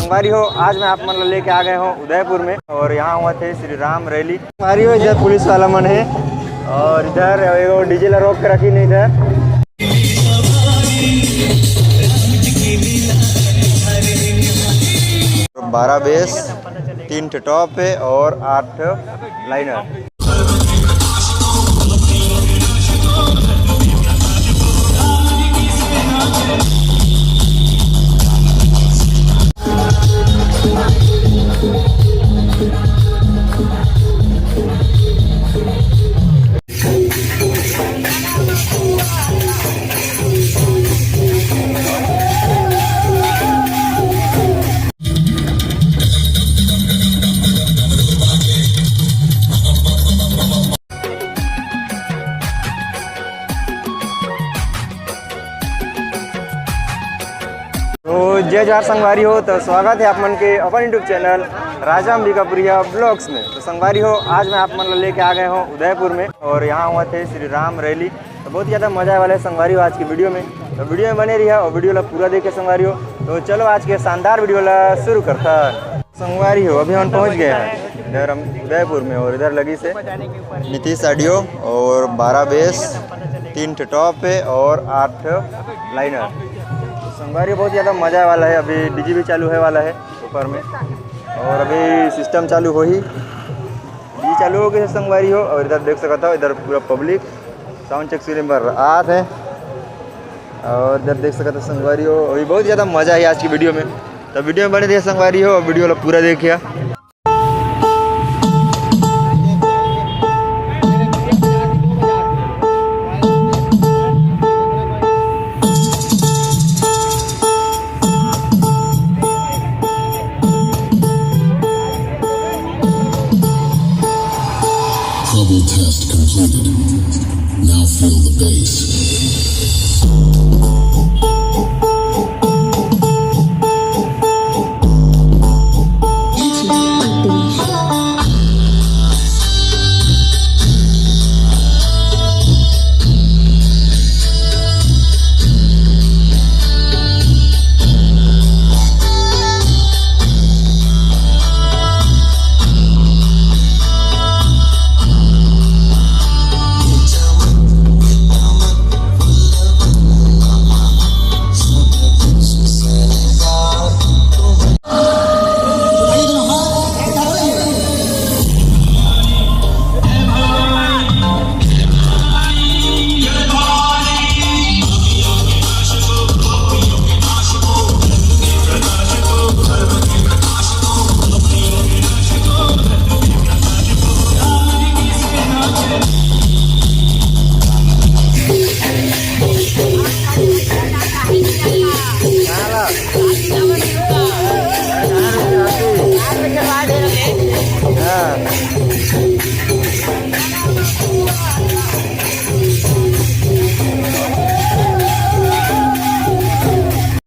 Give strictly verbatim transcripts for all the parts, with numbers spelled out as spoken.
संगवारी हो, आज मैं आप मन ला लेके आ गए हूँ उदयपुर में और यहाँ हुआ थे श्री राम रैली। संगवारी हो, इधर पुलिस वाला मन है और इधर एगो डीजे ला रोक के रखी नहीं इधर। बारह बेस, तीन ठे टॉप है और आठ लाइनर। तो जय जोहार संगवारी हो, तो स्वागत है आप मन के अपन YouTube चैनल राजा अंबिकापुरिया ब्लॉग्स में। तो संगवारी हो, आज मैं आप मन ला लेके आ गए हूँ उदयपुर में और यहाँ हुआ थे श्री राम रैली। तो बहुत ही ज़्यादा मज़ा आने वाला है संगवारी हो आज की वीडियो में। तो वीडियो में बने रहिए और वीडियो ला पूरा देखिए संगवारी हो। तो चलो आज के शानदार वीडियो ला शुरू करता है। संगवारी हो, अभी हम पहुंच गए हैं इधर हम उदयपुर में और इधर लगी से नीतीश ऑडियो और बारह बेस, तीन ठे टॉप है और आठ लाइनर। संगवारी हो, बहुत ज़्यादा मज़ा वाला है। अभी डीजे भी चालू है वाला है ऊपर में और अभी सिस्टम चालू हो ही, डीजे चालू हो गए संगवारी हो। और इधर देख सकता हो, इधर पूरा पब्लिक साउंड चेक शुरू पर आत है। और इधर देख सकता हो संगवारी हो, अभी बहुत ज़्यादा मज़ा है आज की वीडियो में। तो वीडियो में बने रहिए संगवारी हो, वीडियो ला पूरा देखिए। Trouble test completed. Now feel the bass.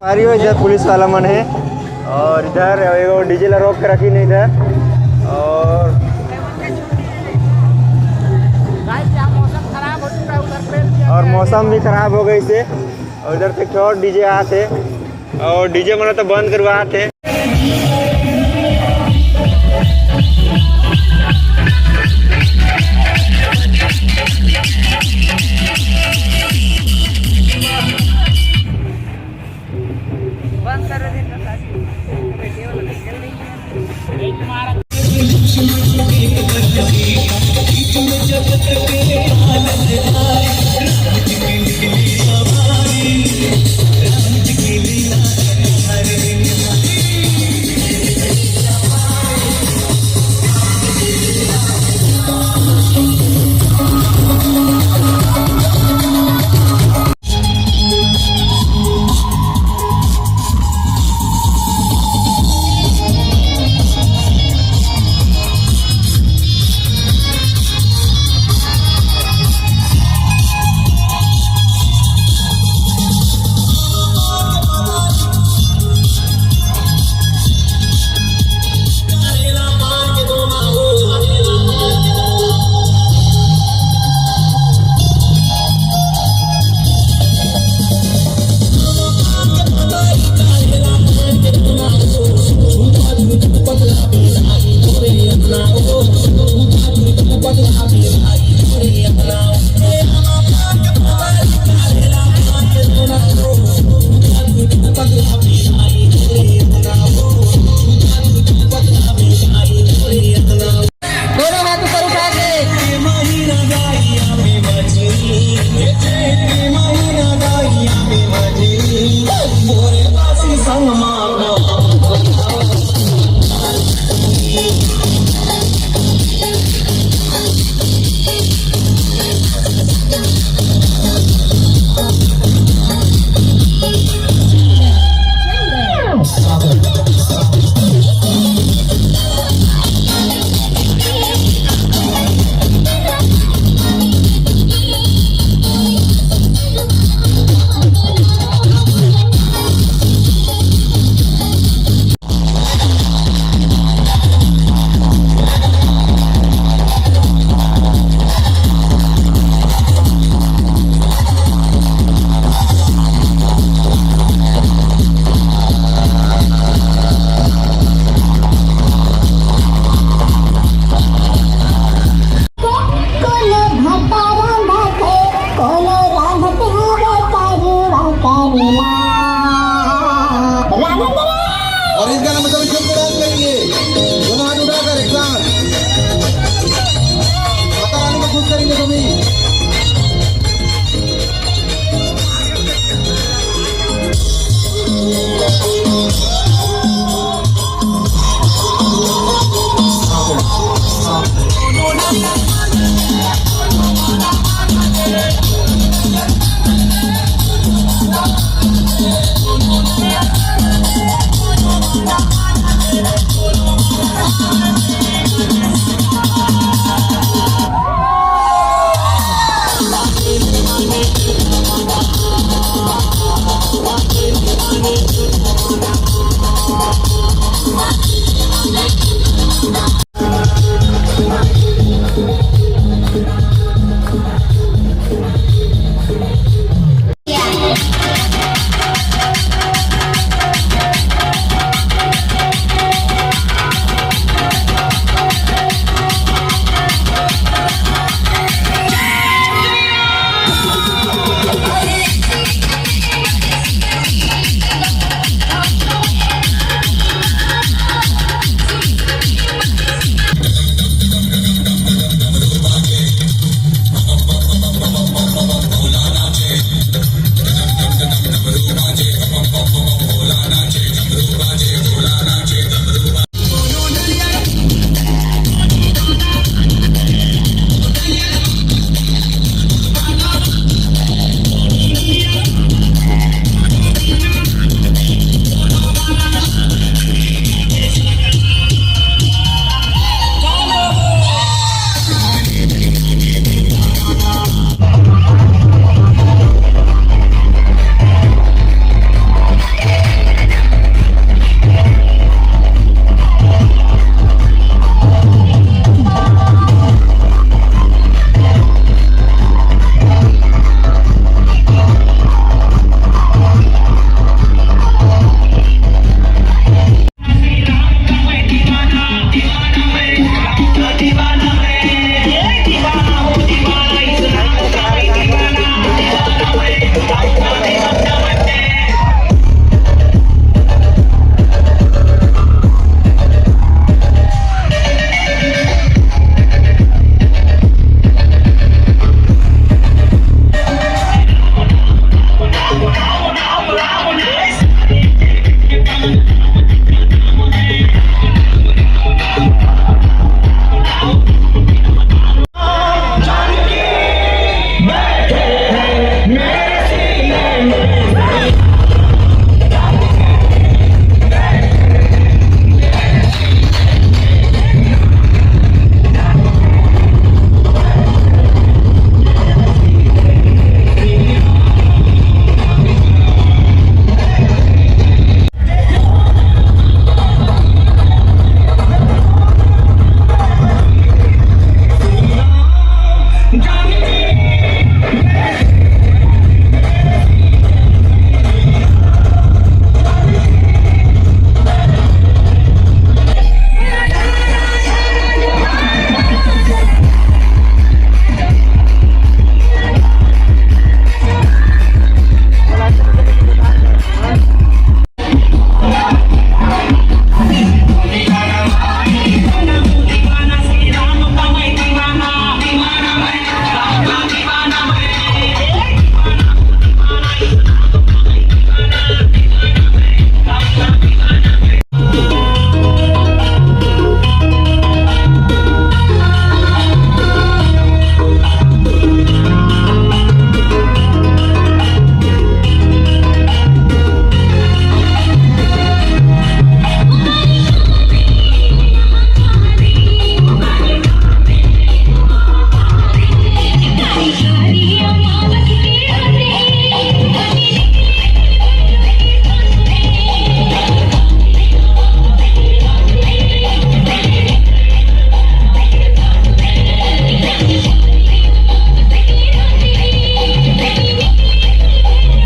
संगवारी हो, इधर पुलिस वाला मन है और इधर एगो डीजे ला रोक के रखी नहीं इधर। और और मौसम भी खराब हो गई से, और इधर से एक ठो और डीजे आते और डीजे मन तो बंद करवाते। बंद कर दे।